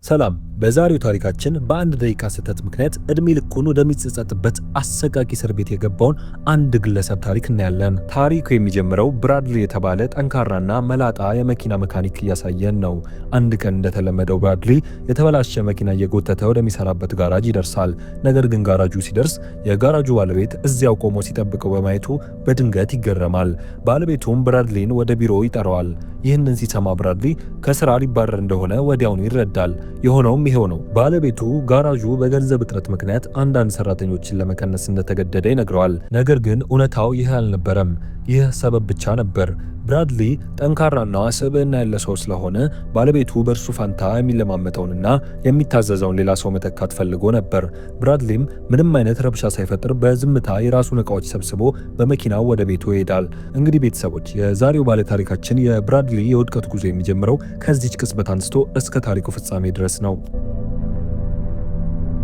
ሰላም። በዛሬው ታሪካችን በአንድ ደቂቃ ስህተት ምክንያት እድሜ ልኩን ወደሚጸጸትበት አሰቃቂ እስር ቤት የገባውን አንድ ግለሰብ ታሪክ እናያለን። ታሪኩ የሚጀምረው ብራድሊ የተባለ ጠንካራና መላጣ የመኪና መካኒክ እያሳየን ነው። አንድ ቀን እንደተለመደው ብራድሊ የተበላሸ መኪና እየጎተተ ወደሚሰራበት ጋራጅ ይደርሳል። ነገር ግን ጋራጁ ሲደርስ የጋራጁ ባለቤት እዚያው ቆሞ ሲጠብቀው በማየቱ በድንገት ይገረማል። ባለቤቱም ብራድሊን ወደ ቢሮ ይጠራዋል። ይህንን ሲሰማ ብራድሊ ከስራ ሊባረር እንደሆነ ወዲያውኑ ይረዳል። የሆነውም ይሄው ነው። ባለቤቱ ጋራዡ በገንዘብ እጥረት ምክንያት አንዳንድ ሰራተኞችን ለመቀነስ እንደተገደደ ይነግረዋል። ነገር ግን እውነታው ይህ አልነበረም። ይህ ሰበብ ብቻ ነበር። ብራድሊ ጠንካራና ስብዕና ያለ ሰው ስለሆነ ባለቤቱ በእርሱ ፋንታ የሚለማመጠውንና የሚታዘዘውን ሌላ ሰው መተካት ፈልጎ ነበር። ብራድሊም ምንም አይነት ረብሻ ሳይፈጥር በዝምታ የራሱን እቃዎች ሰብስቦ በመኪናው ወደ ቤቱ ይሄዳል። እንግዲህ ቤተሰቦች፣ የዛሬው ባለታሪካችን የብራድሊ የውድቀት ጉዞ የሚጀምረው ከዚች ቅጽበት አንስቶ እስከ ታሪኩ ፍጻሜ ድረስ ነው።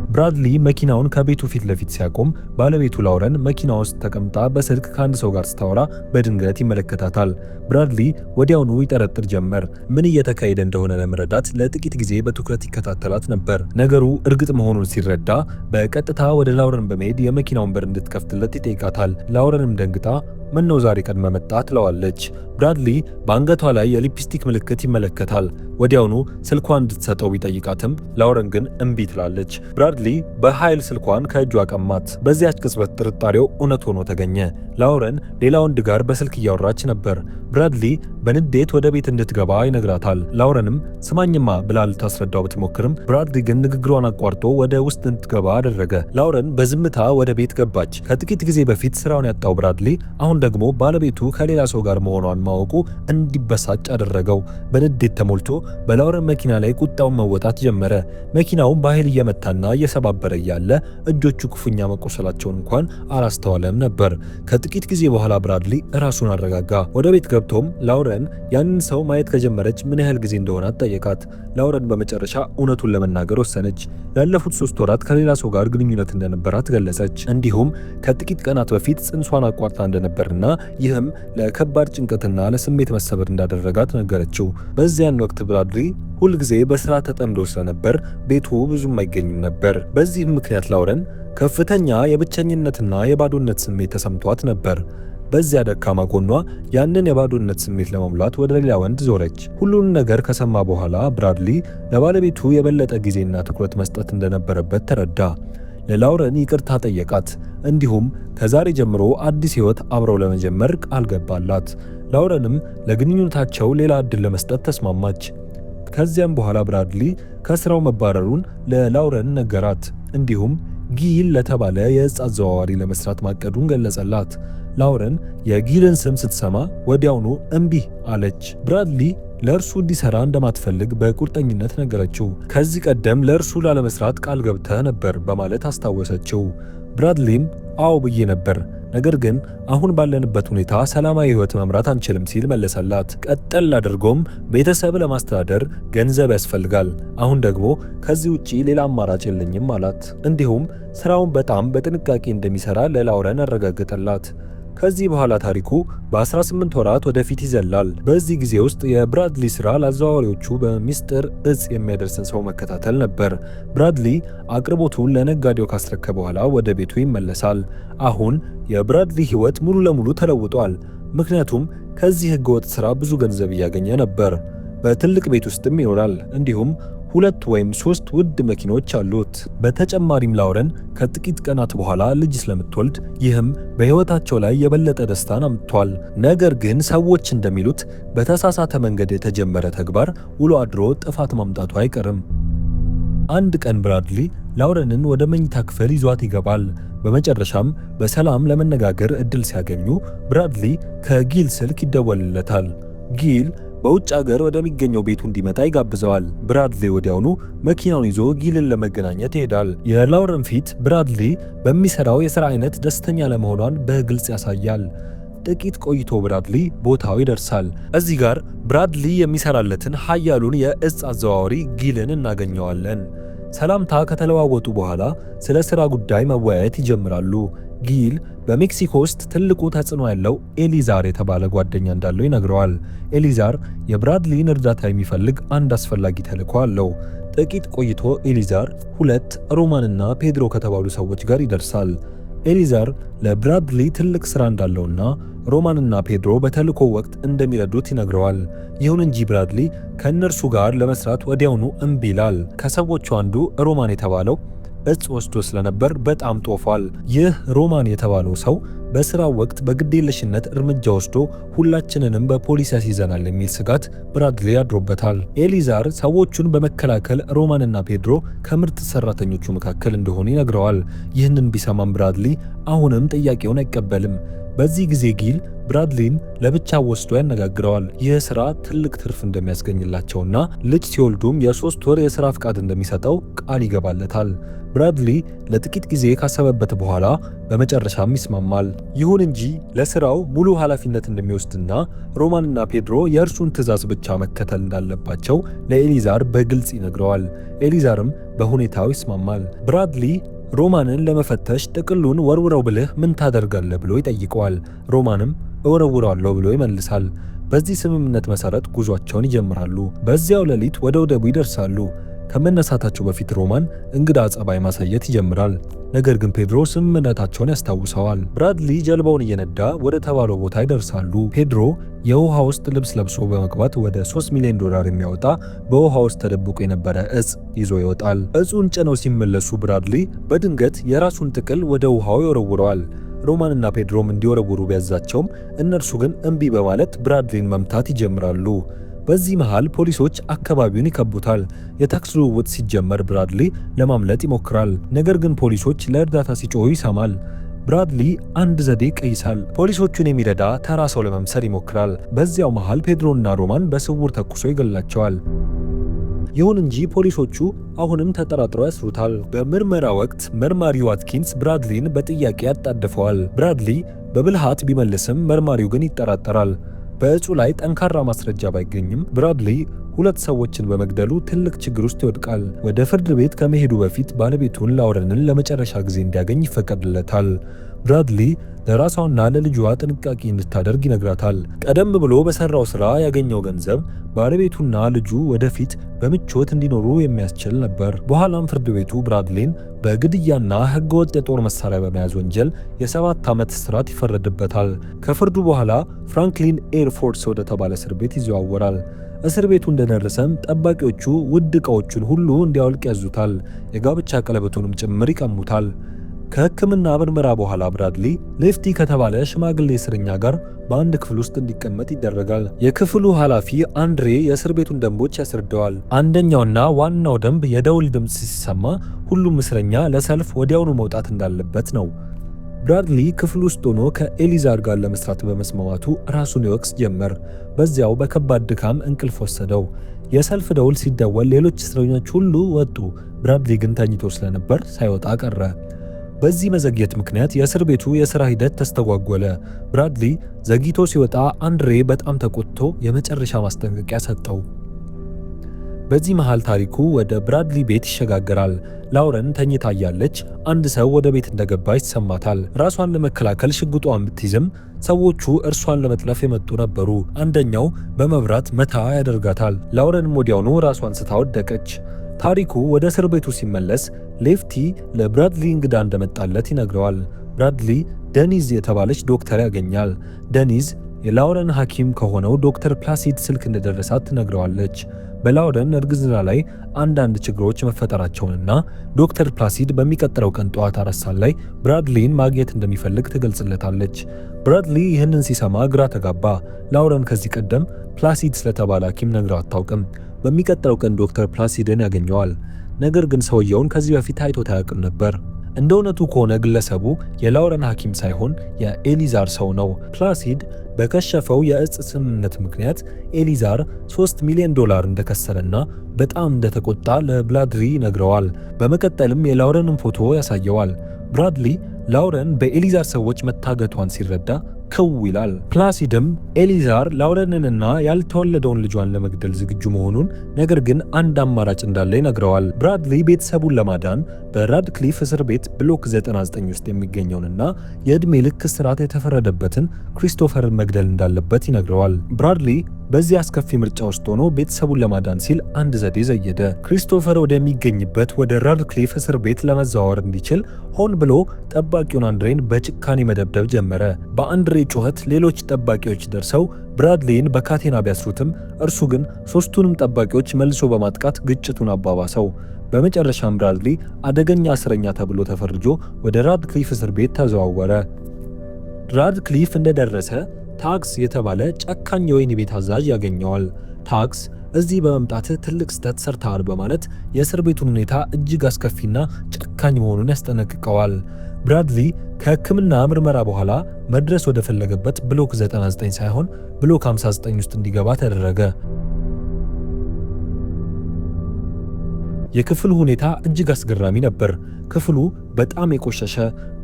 ብራድሊ መኪናውን ከቤቱ ፊት ለፊት ሲያቆም ባለቤቱ ላውረን መኪና ውስጥ ተቀምጣ በስልክ ከአንድ ሰው ጋር ስታወራ በድንገት ይመለከታታል። ብራድሊ ወዲያውኑ ይጠረጥር ጀመር። ምን እየተካሄደ እንደሆነ ለመረዳት ለጥቂት ጊዜ በትኩረት ይከታተላት ነበር። ነገሩ እርግጥ መሆኑን ሲረዳ በቀጥታ ወደ ላውረን በመሄድ የመኪናውን በር እንድትከፍትለት ይጠይቃታል። ላውረንም ደንግጣ "ምነው ዛሬ ቀድመህ መጣህ?" ትለዋለች። ብራድሊ በአንገቷ ላይ የሊፕስቲክ ምልክት ይመለከታል። ወዲያውኑ ስልኳን እንድትሰጠው ቢጠይቃትም ላውረን ግን እምቢ ትላለች። ብራድሊ በኃይል ስልኳን ከእጇ ቀማት። በዚያች ቅጽበት ጥርጣሬው እውነት ሆኖ ተገኘ። ላውረን ሌላ ወንድ ጋር በስልክ እያወራች ነበር። ብራድሊ በንዴት ወደ ቤት እንድትገባ ይነግራታል። ላውረንም "ስማኝማ" ብላ ልታስረዳው ብትሞክርም ብራድሊ ግን ንግግሯን አቋርጦ ወደ ውስጥ እንድትገባ አደረገ። ላውረን በዝምታ ወደ ቤት ገባች። ከጥቂት ጊዜ በፊት ስራውን ያጣው ብራድሊ አሁን ደግሞ ባለቤቱ ከሌላ ሰው ጋር መሆኗን ማወቁ እንዲበሳጭ አደረገው። በንዴት ተሞልቶ በላውረን መኪና ላይ ቁጣውን መወጣት ጀመረ። መኪናውን በኃይል እየመታና እየሰባበረ እያለ እጆቹ ክፉኛ መቆሰላቸውን እንኳን አላስተዋለም ነበር። ከጥቂት ጊዜ በኋላ ብራድሊ ራሱን አረጋጋ። ወደ ቤት ገብቶም ላውረን ያንን ሰው ማየት ከጀመረች ምን ያህል ጊዜ እንደሆነ ጠየቃት። ላውረን በመጨረሻ እውነቱን ለመናገር ወሰነች። ላለፉት 3 ወራት ከሌላ ሰው ጋር ግንኙነት እንደነበራት ገለጸች። እንዲሁም ከጥቂት ቀናት በፊት ጽንሷን አቋርጣ እንደነበርና ይህም ለከባድ ጭንቀትና ለስሜት መሰበር እንዳደረጋት ነገረችው። በዚያን ወቅት ብራድሊ ሁልጊዜ በስራ ተጠምዶ ስለነበር ቤቱ ብዙም አይገኝም ነበር። በዚህም ምክንያት ላውረን ከፍተኛ የብቸኝነትና የባዶነት ስሜት ተሰምቷት ነበር። በዚያ ደካማ ጎኗ ያንን የባዶነት ስሜት ለመሙላት ወደ ሌላ ወንድ ዞረች። ሁሉን ነገር ከሰማ በኋላ ብራድሊ ለባለቤቱ የበለጠ ጊዜና ትኩረት መስጠት እንደነበረበት ተረዳ። ለላውረን ይቅርታ ጠየቃት። እንዲሁም ከዛሬ ጀምሮ አዲስ ሕይወት አብረው ለመጀመር ቃል ገባላት። ላውረንም ለግንኙነታቸው ሌላ ዕድል ለመስጠት ተስማማች። ከዚያም በኋላ ብራድሊ ከስራው መባረሩን ለላውረን ነገራት። እንዲሁም ጊል ለተባለ የዕፅ አዘዋዋሪ ለመስራት ማቀዱን ገለጸላት። ላውረን የጊልን ስም ስትሰማ ወዲያውኑ እምቢ አለች። ብራድሊ ለእርሱ እንዲሰራ እንደማትፈልግ በቁርጠኝነት ነገረችው። "ከዚህ ቀደም ለእርሱ ላለመስራት ቃል ገብተህ ነበር" በማለት አስታወሰችው። ብራድሊም "አዎ ብዬ ነበር፣ ነገር ግን አሁን ባለንበት ሁኔታ ሰላማዊ ሕይወት መምራት አንችልም" ሲል መለሰላት። ቀጠል አድርጎም "ቤተሰብ ለማስተዳደር ገንዘብ ያስፈልጋል፣ አሁን ደግሞ ከዚህ ውጪ ሌላ አማራጭ የለኝም" አላት። እንዲሁም ስራውን በጣም በጥንቃቄ እንደሚሰራ ለላውረን አረጋገጠላት። ከዚህ በኋላ ታሪኩ በ18 ወራት ወደፊት ይዘላል። በዚህ ጊዜ ውስጥ የብራድሊ ስራ ለአዘዋዋሪዎቹ በሚስጥር እጽ የሚያደርስን ሰው መከታተል ነበር። ብራድሊ አቅርቦቱን ለነጋዴው ካስረከበ በኋላ ወደ ቤቱ ይመለሳል። አሁን የብራድሊ ህይወት ሙሉ ለሙሉ ተለውጧል። ምክንያቱም ከዚህ ህገወጥ ስራ ብዙ ገንዘብ እያገኘ ነበር። በትልቅ ቤት ውስጥም ይኖራል። እንዲሁም ሁለት ወይም ሶስት ውድ መኪኖች አሉት። በተጨማሪም ላውረን ከጥቂት ቀናት በኋላ ልጅ ስለምትወልድ ይህም በህይወታቸው ላይ የበለጠ ደስታን አምጥቷል። ነገር ግን ሰዎች እንደሚሉት በተሳሳተ መንገድ የተጀመረ ተግባር ውሎ አድሮ ጥፋት ማምጣቱ አይቀርም። አንድ ቀን ብራድሊ ላውረንን ወደ መኝታ ክፍል ይዟት ይገባል። በመጨረሻም በሰላም ለመነጋገር እድል ሲያገኙ ብራድሊ ከጊል ስልክ ይደወልለታል። ጊል በውጭ ሀገር ወደሚገኘው ቤቱ እንዲመጣ ይጋብዘዋል። ብራድሊ ወዲያውኑ መኪናውን ይዞ ጊልን ለመገናኘት ይሄዳል። የላውረን ፊት ብራድሊ በሚሰራው የሥራ አይነት ደስተኛ አለመሆኗን በግልጽ ያሳያል። ጥቂት ቆይቶ ብራድሊ ቦታው ይደርሳል። እዚህ ጋር ብራድሊ የሚሰራለትን ሀያሉን የእጽ አዘዋዋሪ ጊልን እናገኘዋለን። ሰላምታ ከተለዋወጡ በኋላ ስለ ሥራ ጉዳይ መወያየት ይጀምራሉ። ጊል በሜክሲኮ ውስጥ ትልቁ ተጽዕኖ ያለው ኤሊዛር የተባለ ጓደኛ እንዳለው ይነግረዋል። ኤሊዛር የብራድሊን እርዳታ የሚፈልግ አንድ አስፈላጊ ተልዕኮ አለው። ጥቂት ቆይቶ ኤሊዛር ሁለት ሮማንና ፔድሮ ከተባሉ ሰዎች ጋር ይደርሳል። ኤሊዛር ለብራድሊ ትልቅ ሥራ እንዳለውና ሮማንና ፔድሮ በተልእኮ ወቅት እንደሚረዱት ይነግረዋል። ይሁን እንጂ ብራድሊ ከእነርሱ ጋር ለመስራት ወዲያውኑ እምቢ ይላል። ከሰዎቹ አንዱ ሮማን የተባለው እጽ ወስዶ ስለነበር በጣም ጦፏል። ይህ ሮማን የተባለው ሰው በስራው ወቅት በግዴለሽነት እርምጃ ወስዶ ሁላችንንም በፖሊስ ያስይዘናል የሚል ስጋት ብራድሊ አድሮበታል። ኤሊዛር ሰዎቹን በመከላከል ሮማንና ፔድሮ ከምርጥ ሰራተኞቹ መካከል እንደሆኑ ይነግረዋል። ይህንን ቢሰማም ብራድሊ አሁንም ጥያቄውን አይቀበልም። በዚህ ጊዜ ጊል ብራድሊን ለብቻ ወስዶ ያነጋግረዋል። ይህ ስራ ትልቅ ትርፍ እንደሚያስገኝላቸውና ልጅ ሲወልዱም የ3 ወር የስራ ፍቃድ እንደሚሰጠው ቃል ይገባለታል። ብራድሊ ለጥቂት ጊዜ ካሰበበት በኋላ በመጨረሻም ይስማማል። ይሁን እንጂ ለስራው ሙሉ ኃላፊነት እንደሚወስድና ሮማንና ፔድሮ የእርሱን ትዕዛዝ ብቻ መከተል እንዳለባቸው ለኤሊዛር በግልጽ ይነግረዋል። ኤሊዛርም በሁኔታው ይስማማል። ብራድሊ ሮማንን ለመፈተሽ ጥቅሉን ወርውረው ብልህ ምን ታደርጋለህ ብሎ ይጠይቀዋል። ሮማንም እወረውረዋለሁ ብሎ ይመልሳል። በዚህ ስምምነት መሰረት ጉዟቸውን ይጀምራሉ። በዚያው ሌሊት ወደ ወደቡ ይደርሳሉ። ከመነሳታቸው በፊት ሮማን እንግዳ ጸባይ ማሳየት ይጀምራል። ነገር ግን ፔድሮ ስምምነታቸውን ያስታውሰዋል። ብራድሊ ጀልባውን እየነዳ ወደ ተባለው ቦታ ይደርሳሉ። ፔድሮ የውሃ ውስጥ ልብስ ለብሶ በመግባት ወደ 3 ሚሊዮን ዶላር የሚያወጣ በውሃ ውስጥ ተደብቆ የነበረ እጽ ይዞ ይወጣል። እጹን ጭነው ሲመለሱ ብራድሊ በድንገት የራሱን ጥቅል ወደ ውሃው ይወረውረዋል። ሮማንና ፔድሮም እንዲወረውሩ ቢያዛቸውም እነርሱ ግን እምቢ በማለት ብራድሊን መምታት ይጀምራሉ። በዚህ መሃል ፖሊሶች አካባቢውን ይከቡታል። የተኩስ ልውውጥ ሲጀመር ብራድሊ ለማምለጥ ይሞክራል። ነገር ግን ፖሊሶች ለእርዳታ ሲጮሁ ይሰማል። ብራድሊ አንድ ዘዴ ይቀይሳል። ፖሊሶቹን የሚረዳ ተራ ሰው ለመምሰል ይሞክራል። በዚያው መሃል ፔድሮና ሮማን በስውር ተኩሶ ይገላቸዋል። ይሁን እንጂ ፖሊሶቹ አሁንም ተጠራጥረው ያስሩታል። በምርመራ ወቅት መርማሪው ዋትኪንስ ብራድሊን በጥያቄ ያጣድፈዋል። ብራድሊ በብልሃት ቢመልስም መርማሪው ግን ይጠራጠራል። በእጹ ላይ ጠንካራ ማስረጃ ባይገኝም ብራድሊ ሁለት ሰዎችን በመግደሉ ትልቅ ችግር ውስጥ ይወድቃል። ወደ ፍርድ ቤት ከመሄዱ በፊት ባለቤቱን ላውረንን ለመጨረሻ ጊዜ እንዲያገኝ ይፈቀድለታል። ብራድሊ ለራሷና ለልጇ ጥንቃቄ እንድታደርግ ይነግራታል። ቀደም ብሎ በሰራው ስራ ያገኘው ገንዘብ ባለቤቱና ልጁ ወደፊት በምቾት እንዲኖሩ የሚያስችል ነበር። በኋላም ፍርድ ቤቱ ብራድሊን በግድያና ህገወጥ የጦር መሳሪያ በመያዝ ወንጀል የ7 ዓመት እስራት ይፈረድበታል። ከፍርዱ በኋላ ፍራንክሊን ኤር ፎርስ ወደ ተባለ እስር ቤት ይዘዋወራል። እስር ቤቱ እንደደረሰም ጠባቂዎቹ ውድ ዕቃዎቹን ሁሉ እንዲያወልቅ ያዙታል። የጋብቻ ቀለበቱንም ጭምር ይቀሙታል። ከሕክምና ምርመራ በኋላ ብራድሊ ሌፍቲ ከተባለ ሽማግሌ እስረኛ ጋር በአንድ ክፍል ውስጥ እንዲቀመጥ ይደረጋል። የክፍሉ ኃላፊ አንድሬ የእስር ቤቱን ደንቦች ያስረዳዋል። አንደኛውና ዋናው ደንብ የደውል ድምፅ ሲሰማ ሁሉም እስረኛ ለሰልፍ ወዲያውኑ መውጣት እንዳለበት ነው። ብራድሊ ክፍል ውስጥ ሆኖ ከኤሊዛር ጋር ለመስራት በመስማማቱ ራሱን ይወቅስ ጀመር። በዚያው በከባድ ድካም እንቅልፍ ወሰደው። የሰልፍ ደውል ሲደወል ሌሎች እስረኞች ሁሉ ወጡ። ብራድሊ ግን ተኝቶ ስለነበር ሳይወጣ ቀረ። በዚህ መዘግየት ምክንያት የእስር ቤቱ የሥራ ሂደት ተስተጓጎለ። ብራድሊ ዘግይቶ ሲወጣ አንድሬ በጣም ተቆጥቶ የመጨረሻ ማስጠንቀቂያ ሰጠው። በዚህ መሃል ታሪኩ ወደ ብራድሊ ቤት ይሸጋገራል። ላውረን ተኝታ እያለች አንድ ሰው ወደ ቤት እንደገባ ይሰማታል። ራሷን ለመከላከል ሽጉጧን ብትይዝም ሰዎቹ እርሷን ለመጥለፍ የመጡ ነበሩ። አንደኛው በመብራት መታ ያደርጋታል። ላውረንም ወዲያውኑ ራሷን ስታ ወደቀች። ታሪኩ ወደ እስር ቤቱ ሲመለስ ሌፍቲ ለብራድሊ እንግዳ እንደመጣለት ይነግረዋል። ብራድሊ ደኒዝ የተባለች ዶክተር ያገኛል። ደኒዝ የላውረን ሐኪም ከሆነው ዶክተር ፕላሲድ ስልክ እንደደረሳት ትነግረዋለች። በላውረን እርግዝና ላይ አንዳንድ ችግሮች መፈጠራቸውንና ዶክተር ፕላሲድ በሚቀጥለው ቀን ጠዋት 4 ሰዓት ላይ ብራድሊን ማግኘት እንደሚፈልግ ትገልጽለታለች። ብራድሊ ይህንን ሲሰማ ግራ ተጋባ። ላውረን ከዚህ ቀደም ፕላሲድ ስለተባለ ሐኪም ነግራው አታውቅም። በሚቀጥለው ቀን ዶክተር ፕላሲድን ያገኘዋል። ነገር ግን ሰውየውን ከዚህ በፊት አይቶት አያውቅም ነበር። እንደ እውነቱ ከሆነ ግለሰቡ የላውረን ሐኪም ሳይሆን የኤሊዛር ሰው ነው። ፕላሲድ በከሸፈው የእጽ ስምምነት ምክንያት ኤሊዛር 3 ሚሊዮን ዶላር እንደከሰረና በጣም እንደተቆጣ ለብራድሊ ይነግረዋል። በመቀጠልም የላውረንን ፎቶ ያሳየዋል። ብራድሊ ላውረን በኤሊዛር ሰዎች መታገቷን ሲረዳ ክው ይላል። ፕላሲድም ኤሊዛር ላውረንንና ያልተወለደውን ልጇን ለመግደል ዝግጁ መሆኑን ነገር ግን አንድ አማራጭ እንዳለ ይነግረዋል። ብራድሊ ቤተሰቡን ለማዳን በራድክሊፍ እስር ቤት ብሎክ 99 ውስጥ የሚገኘውንና የዕድሜ ልክ እስራት የተፈረደበትን ክሪስቶፈርን መግደል እንዳለበት ይነግረዋል። ብራድሊ በዚህ አስከፊ ምርጫ ውስጥ ሆኖ ቤተሰቡን ለማዳን ሲል አንድ ዘዴ ዘየደ። ክሪስቶፈር ወደሚገኝበት ወደ ራድክሊፍ እስር ቤት ለመዘዋወር እንዲችል ሆን ብሎ ጠባቂውን አንድሬን በጭካኔ መደብደብ ጀመረ። በአንድሬ ጩኸት ሌሎች ጠባቂዎች ደርሰው ብራድሊን በካቴና ቢያስሩትም እርሱ ግን ሶስቱንም ጠባቂዎች መልሶ በማጥቃት ግጭቱን አባባሰው። በመጨረሻም ብራድሊ አደገኛ እስረኛ ተብሎ ተፈርጆ ወደ ራድክሊፍ እስር ቤት ተዘዋወረ። ራድክሊፍ እንደደረሰ ታክስ የተባለ ጨካኝ የወህኒ ቤት አዛዥ ያገኘዋል። ታክስ እዚህ በመምጣትህ ትልቅ ስህተት ሰርተሃል በማለት የእስር ቤቱን ሁኔታ እጅግ አስከፊና ጨካኝ መሆኑን ያስጠነቅቀዋል። ብራድሊ ከሕክምና ምርመራ በኋላ መድረስ ወደፈለገበት ብሎክ 99 ሳይሆን ብሎክ 59 ውስጥ እንዲገባ ተደረገ። የክፍሉ ሁኔታ እጅግ አስገራሚ ነበር። ክፍሉ በጣም የቆሸሸ፣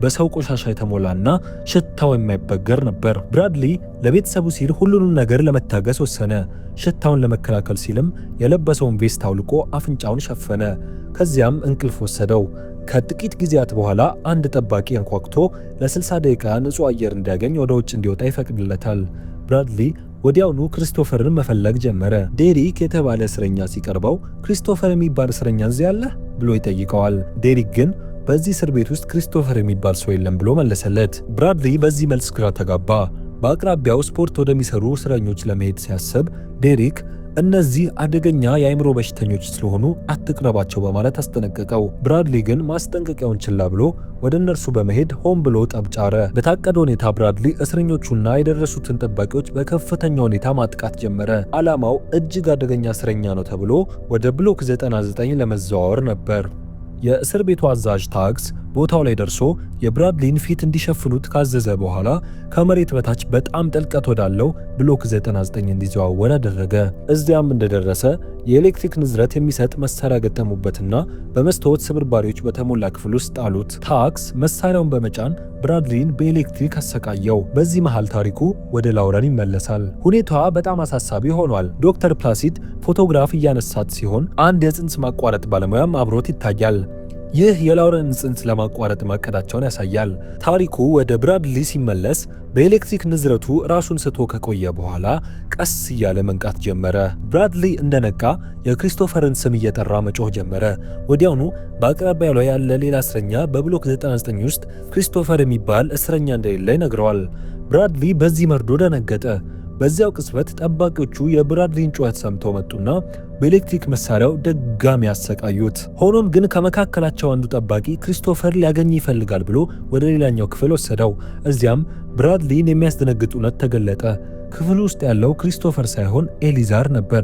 በሰው ቆሻሻ የተሞላና ሽታው የማይበገር ነበር። ብራድሊ ለቤተሰቡ ሲል ሁሉንም ነገር ለመታገስ ወሰነ። ሽታውን ለመከላከል ሲልም የለበሰውን ቬስት አውልቆ አፍንጫውን ሸፈነ። ከዚያም እንቅልፍ ወሰደው። ከጥቂት ጊዜያት በኋላ አንድ ጠባቂ አንኳኩቶ ለ60 ደቂቃ ንጹህ አየር እንዲያገኝ ወደ ውጭ እንዲወጣ ይፈቅድለታል። ብራድሊ ወዲያውኑ ክሪስቶፈርን መፈለግ ጀመረ። ዴሪክ የተባለ እስረኛ ሲቀርበው "ክሪስቶፈር የሚባል እስረኛ እዚህ አለ?" ብሎ ይጠይቀዋል። ዴሪክ ግን በዚህ እስር ቤት ውስጥ ክሪስቶፈር የሚባል ሰው የለም ብሎ መለሰለት። ብራድሊ በዚህ መልስ ግራ ተጋባ። በአቅራቢያው ስፖርት ወደሚሰሩ እስረኞች ለመሄድ ሲያስብ ዴሪክ እነዚህ አደገኛ የአእምሮ በሽተኞች ስለሆኑ አትቅረባቸው በማለት አስጠነቀቀው። ብራድሊ ግን ማስጠንቀቂያውን ችላ ብሎ ወደ እነርሱ በመሄድ ሆን ብሎ ጠብ ጫረ። በታቀደ ሁኔታ ብራድሊ እስረኞቹና የደረሱትን ጠባቂዎች በከፍተኛ ሁኔታ ማጥቃት ጀመረ። ዓላማው እጅግ አደገኛ እስረኛ ነው ተብሎ ወደ ብሎክ 99 ለመዘዋወር ነበር። የእስር ቤቱ አዛዥ ታክስ ቦታው ላይ ደርሶ የብራድሊን ፊት እንዲሸፍኑት ካዘዘ በኋላ ከመሬት በታች በጣም ጥልቀት ወዳለው ብሎክ 99 እንዲዘዋወር አደረገ። እዚያም እንደደረሰ የኤሌክትሪክ ንዝረት የሚሰጥ መሳሪያ ገጠሙበትና በመስታወት ስብርባሪዎች በተሞላ ክፍል ውስጥ ጣሉት። ታክስ መሳሪያውን በመጫን ብራድሊን በኤሌክትሪክ አሰቃየው። በዚህ መሃል ታሪኩ ወደ ላውረን ይመለሳል። ሁኔታዋ በጣም አሳሳቢ ሆኗል። ዶክተር ፕላሲድ ፎቶግራፍ እያነሳት ሲሆን አንድ የጽንስ ማቋረጥ ባለሙያም አብሮት ይታያል። ይህ የላውረን ጽንስ ለማቋረጥ ማቀዳቸውን ያሳያል። ታሪኩ ወደ ብራድሊ ሲመለስ በኤሌክትሪክ ንዝረቱ ራሱን ስቶ ከቆየ በኋላ ቀስ እያለ መንቃት ጀመረ። ብራድሊ እንደነቃ የክሪስቶፈርን ስም እየጠራ መጮህ ጀመረ። ወዲያውኑ በአቅራቢያው ላይ ያለ ሌላ እስረኛ በብሎክ 99 ውስጥ ክሪስቶፈር የሚባል እስረኛ እንደሌለ ይነግረዋል። ብራድሊ በዚህ መርዶ ደነገጠ። በዚያው ቅጽበት ጠባቂዎቹ የብራድሊን ጩኸት ሰምተው መጡና በኤሌክትሪክ መሳሪያው ድጋሚ ያሰቃዩት። ሆኖም ግን ከመካከላቸው አንዱ ጠባቂ ክሪስቶፈር ሊያገኝ ይፈልጋል ብሎ ወደ ሌላኛው ክፍል ወሰደው። እዚያም ብራድሊን የሚያስደነግጥ እውነት ተገለጠ። ክፍሉ ውስጥ ያለው ክሪስቶፈር ሳይሆን ኤሊዛር ነበር።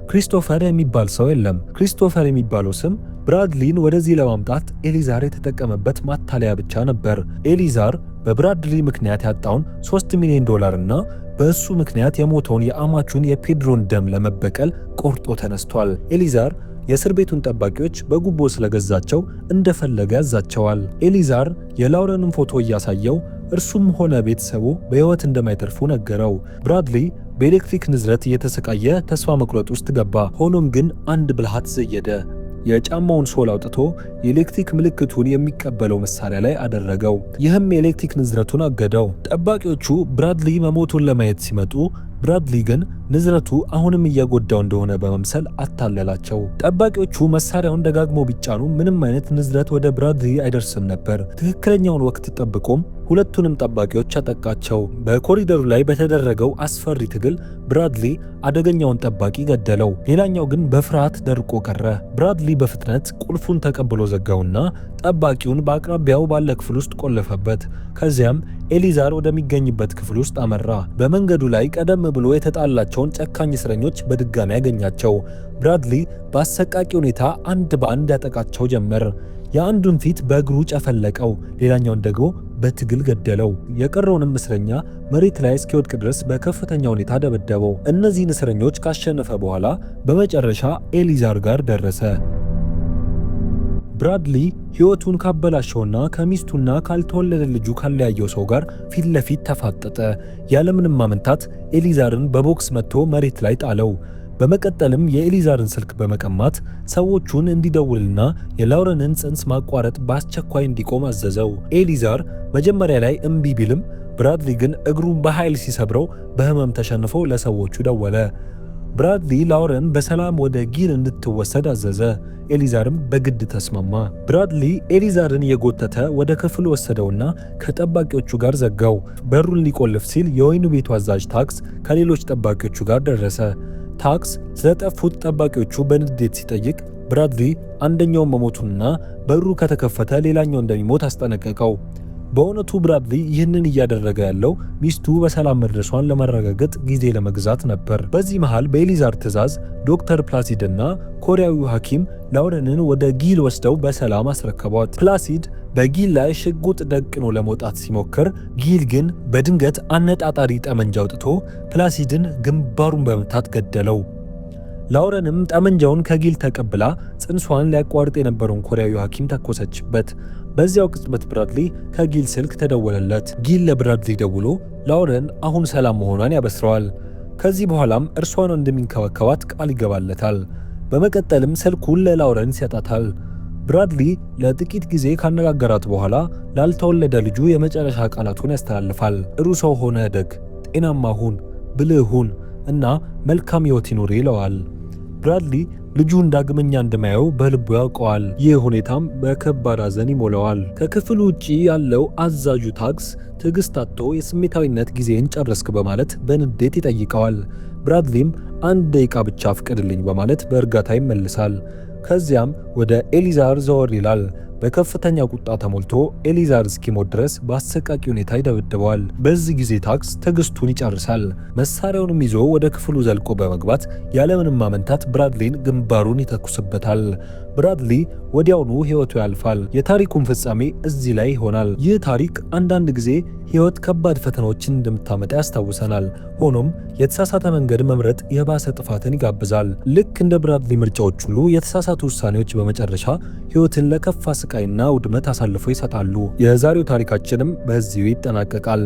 ክሪስቶፈር የሚባል ሰው የለም። ክሪስቶፈር የሚባለው ስም ብራድሊን ወደዚህ ለማምጣት ኤሊዛር የተጠቀመበት ማታለያ ብቻ ነበር። ኤሊዛር በብራድሊ ምክንያት ያጣውን 3 ሚሊዮን ዶላር እና በእሱ ምክንያት የሞተውን የአማቹን የፔድሮን ደም ለመበቀል ቆርጦ ተነስቷል። ኤሊዛር የእስር ቤቱን ጠባቂዎች በጉቦ ስለገዛቸው እንደፈለገ ያዛቸዋል። ኤሊዛር የላውረንን ፎቶ እያሳየው እርሱም ሆነ ቤተሰቡ በሕይወት እንደማይተርፉ ነገረው። ብራድሊ በኤሌክትሪክ ንዝረት እየተሰቃየ ተስፋ መቁረጥ ውስጥ ገባ። ሆኖም ግን አንድ ብልሃት ዘየደ። የጫማውን sole አውጥቶ የኤሌክትሪክ ምልክቱን የሚቀበለው መሳሪያ ላይ አደረገው። ይህም የኤሌክትሪክ ንዝረቱን አገደው። ጠባቂዎቹ ብራድሊ መሞቱን ለማየት ሲመጡ ብራድሊ ግን ንዝረቱ አሁንም እየጎዳው እንደሆነ በመምሰል አታለላቸው። ጠባቂዎቹ መሳሪያውን ደጋግሞ ቢጫኑ ምንም አይነት ንዝረት ወደ ብራድሊ አይደርስም ነበር። ትክክለኛውን ወቅት ጠብቆም ሁለቱንም ጠባቂዎች አጠቃቸው። በኮሪደሩ ላይ በተደረገው አስፈሪ ትግል ብራድሊ አደገኛውን ጠባቂ ገደለው። ሌላኛው ግን በፍርሃት ደርቆ ቀረ። ብራድሊ በፍጥነት ቁልፉን ተቀብሎ ዘጋውና ጠባቂውን በአቅራቢያው ባለ ክፍል ውስጥ ቆለፈበት። ከዚያም ኤሊዛር ወደሚገኝበት ክፍል ውስጥ አመራ። በመንገዱ ላይ ቀደም ብሎ የተጣላቸውን ጨካኝ እስረኞች በድጋሚ ያገኛቸው። ብራድሊ በአሰቃቂ ሁኔታ አንድ በአንድ ያጠቃቸው ጀመር። የአንዱን ፊት በእግሩ ጨፈለቀው፣ ሌላኛውን ደግሞ በትግል ገደለው። የቀረውንም እስረኛ መሬት ላይ እስኪወድቅ ድረስ በከፍተኛ ሁኔታ ደበደበው። እነዚህን እስረኞች ካሸነፈ በኋላ በመጨረሻ ኤሊዛር ጋር ደረሰ። ብራድሊ ሕይወቱን ካበላሸውና ከሚስቱና ካልተወለደ ልጁ ካለያየው ሰው ጋር ፊት ለፊት ተፋጠጠ። ያለምንም ማመንታት ኤሊዛርን በቦክስ መትቶ መሬት ላይ ጣለው። በመቀጠልም የኤሊዛርን ስልክ በመቀማት ሰዎቹን እንዲደውልና የላውረንን ጽንስ ማቋረጥ በአስቸኳይ እንዲቆም አዘዘው። ኤሊዛር መጀመሪያ ላይ እምቢ ቢልም ብራድሊ ግን እግሩን በኃይል ሲሰብረው በህመም ተሸንፎ ለሰዎቹ ደወለ። ብራድሊ ላውረን በሰላም ወደ ጊል እንድትወሰድ አዘዘ። ኤሊዛርም በግድ ተስማማ። ብራድሊ ኤሊዛርን እየጎተተ ወደ ክፍሉ ወሰደውና ከጠባቂዎቹ ጋር ዘጋው። በሩን ሊቆልፍ ሲል የወህኒ ቤቱ አዛዥ ታክስ ከሌሎች ጠባቂዎቹ ጋር ደረሰ። ታክስ ስለጠፉት ጠባቂዎቹ በንዴት ሲጠይቅ ብራድሊ አንደኛው መሞቱንና በሩ ከተከፈተ ሌላኛው እንደሚሞት አስጠነቀቀው። በእውነቱ ብራድሊ ይህንን እያደረገ ያለው ሚስቱ በሰላም መድረሷን ለማረጋገጥ ጊዜ ለመግዛት ነበር። በዚህ መሃል በኤሊዛር ትዕዛዝ ዶክተር ፕላሲድ እና ኮሪያዊው ሐኪም ላውረንን ወደ ጊል ወስደው በሰላም አስረከቧት። ፕላሲድ በጊል ላይ ሽጉጥ ደቅኖ ለመውጣት ሲሞክር ጊል ግን በድንገት አነጣጣሪ ጠመንጃ አውጥቶ ፕላሲድን ግንባሩን በመምታት ገደለው። ላውረንም ጠመንጃውን ከጊል ተቀብላ ጽንሷን ሊያቋርጥ የነበረውን ኮሪያዊ ሐኪም ተኮሰችበት። በዚያው ቅጽበት ብራድሊ ከጊል ስልክ ተደወለለት። ጊል ለብራድሊ ደውሎ ላውረን አሁን ሰላም መሆኗን ያበስረዋል። ከዚህ በኋላም እርሷን እንደሚንከባከባት ቃል ይገባለታል። በመቀጠልም ስልኩን ለላውረን ይሰጣታል። ብራድሊ ለጥቂት ጊዜ ካነጋገራት በኋላ ላልተወለደ ልጁ የመጨረሻ ቃላቱን ያስተላልፋል። ጥሩ ሰው ሆነህ እደግ፣ ጤናማ ሁን፣ ብልህ ሁን እና መልካም ሕይወት ይኑርህ ይለዋል። ብራድሊ ልጁን ዳግመኛ እንደማያየው በልቡ ያውቀዋል። ይህ ሁኔታም በከባድ ሐዘን ይሞላዋል። ከክፍሉ ውጪ ያለው አዛዡ ታክስ ትዕግስት አጥቶ የስሜታዊነት ጊዜን ጨረስክ በማለት በንዴት ይጠይቀዋል። ብራድሊም 1 ደቂቃ ብቻ ፍቀድልኝ በማለት በእርጋታ ይመልሳል። ከዚያም ወደ ኤሊዛር ዘወር ይላል። በከፍተኛ ቁጣ ተሞልቶ ኤሊዛር እስኪሞት ድረስ በአሰቃቂ ሁኔታ ይደበድበዋል። በዚህ ጊዜ ታክስ ትዕግስቱን ይጨርሳል። መሳሪያውንም ይዞ ወደ ክፍሉ ዘልቆ በመግባት ያለምንም ማመንታት ብራድሊን ግንባሩን ይተኩስበታል። ብራድሊ ወዲያውኑ ሕይወቱ ያልፋል። የታሪኩን ፍጻሜ እዚህ ላይ ይሆናል። ይህ ታሪክ አንዳንድ ጊዜ ሕይወት ከባድ ፈተናዎችን እንደምታመጣ ያስታውሰናል። ሆኖም የተሳሳተ መንገድ መምረጥ የባሰ ጥፋትን ይጋብዛል። ልክ እንደ ብራድሊ ምርጫዎች ሁሉ የተሳሳቱ ውሳኔዎች በመጨረሻ ሕይወትን ለከፋ ስቃይና ውድመት አሳልፈው ይሰጣሉ። የዛሬው ታሪካችንም በዚሁ ይጠናቀቃል።